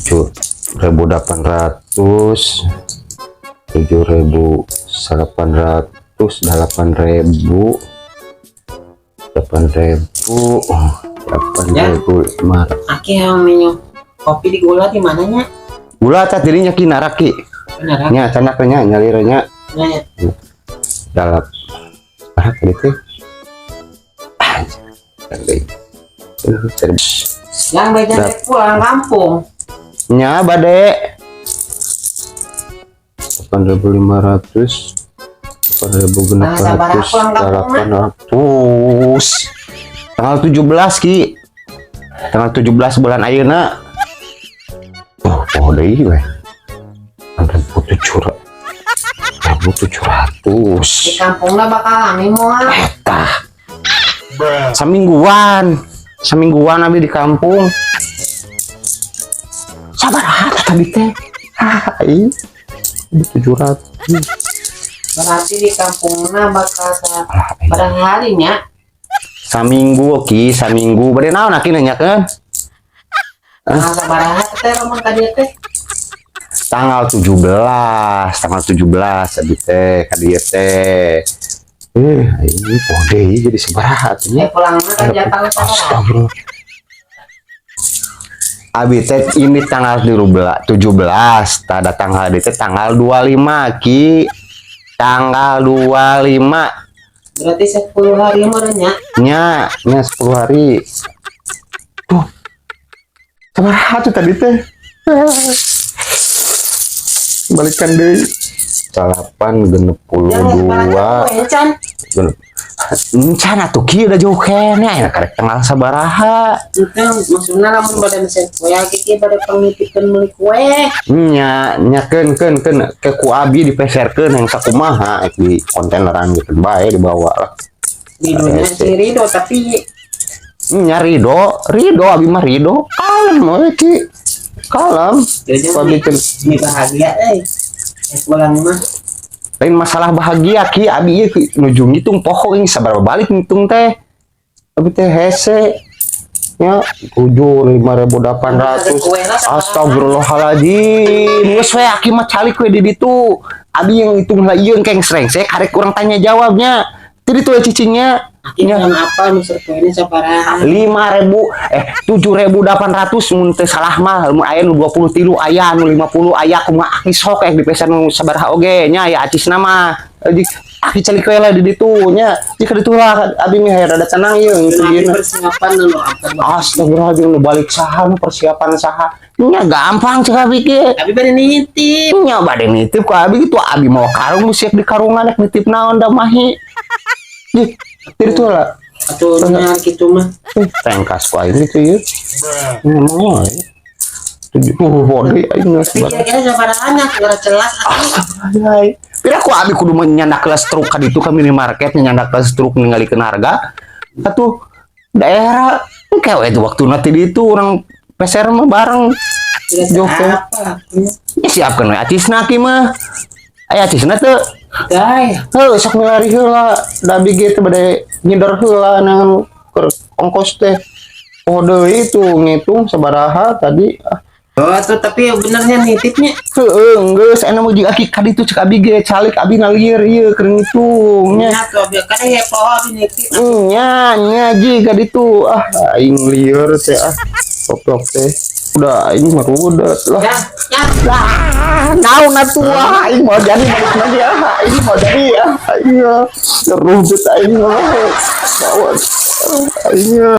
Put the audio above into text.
7.800, 7.800, 8.000, 8.000, 8.500. Aki yang minum kopi di gula di mananya? Gula tah dirinya, Ki, naraki. Bener. Nya cenah nya nyalirnya. Nya. Dalam berapa tadi teh? Ah, tadi. Yang beda pulang kampung. Nya bade 8.500, 8.600, Nah, sabar, pulang 800, tanggal 17, Ki, tanggal 17 bulan ayeuna. Oh, oh deui we, 8.700, 700. Di kampungnya bakal rame moal? Eta samingguan, samingguan abi di kampung. Sabar tadi teh. Ah, ini 700. Berarti di kampungnya bakal pada harinya. Saminggu, Ki, saminggu. Bade naon aki nanyakeun? Tanggal sabaraha teh lamun tadi teh? Tanggal 17, tanggal 17 abi teh ka dieu teh. Ini poho deui jadi sabaraha atuh nya? Eh, pulangnya kan jatah sabaraha? Astagfirullah. Abi teh ini tanggal 17, tada tanggal di teh tanggal 25, Ki. Tanggal 25. Berarti 10 hari meureun nya. Nya, nya 10 hari. Tuh. Sabaraha tuh tadi teh? Balikan deui. Delapan genep puluh Yang dua encan. Genep. Encan atuh, Ki, udah jauh keneh aya karek tanggal sabaraha. Itu maksudnya lamun bade mesen kue aki bade pangitipkeun meuli kue. Nya, nya keun keun keun ke ku abi dipeserkeun yang sakumaha di kontaineran gitu bae dibawa lah. Di dunia si Rido tapi. Nya Rido, Rido abi mah Rido. Kalem we, Ki. Kalem. Jadi Ku abi teh ini bahagia euy. Eh, pulang mah. Lain masalah bahagia, Ki, abi ieu Ki, nuju ngitung poho ini sabaraha balik ngitung teh. Abi teh hese. Ya, 7 5.800. Astagfirullahaladzim. Geus we aki mah calik we di ditu. Abi yang ngitung lah ieu keng srengsek karek kurang tanya jawabnya. Jadi tuh cicingnya. Aki yang apa nu kuenya sabaraha? 5.000, eh, 7.800 mun teu salah mah. Mun aya nu 23, aya nu 50, aya kumaha aki sok dipesan nu sabaraha oge nya aya acisna mah. Jadi aki calik we lah di ditu nya. Jika ditu lah abi mah rada tenang ieu gitu. Abi Ieu. Persiapan nu apa? Astagfirullahaladzim, nu balik saha, nu persiapan saha? Nya gampang cek abi ge. Abi bade nitip. Nya bade nitip ku abi gitu, abi mau karung nu siap di karungan rek nitip naon da mahi. Ih, itu lah. Atuh nya kitu mah. Eh, tengkas ku aing gitu ya. Ngomong aja. Tujuh body aing geus Tapi kira-kira sabaraha nya geura celas atuh. Ay. Pira ku abi kudu nyandak kelas truk ka ditu ka minimarket, nyandak kelas truk ningalikeun harga. Atuh daerah engke we itu waktu nanti di itu orang peser mah bareng. Tidak Joko. apa. Ya siapkeun we acisna ki mah. Aya acisna teu? Guys, Heuh, sok milari heula, da abi ge teh bade nyider heula naon keur ongkos teh. Oh deui itu ngitung sabaraha tadi. Ah. Oh, tuh tapi benernya nitipnya. Heeh, geus aya mah jeung aki ka ditu cek abi ge calik abi ngalir ieu keur ngitungnya. Nya tuh abi kan ya poho abi nitip. Nya nya ji ka ditu, ah aing lieur teh, ah goblok teh. Udah aing mah rudet lah. Ya, ya. Ah, naon atuh, ah aing mau jadi balik lagi, ah aing mau jadi, ah aing rudet aing mah. Gawat. Aing.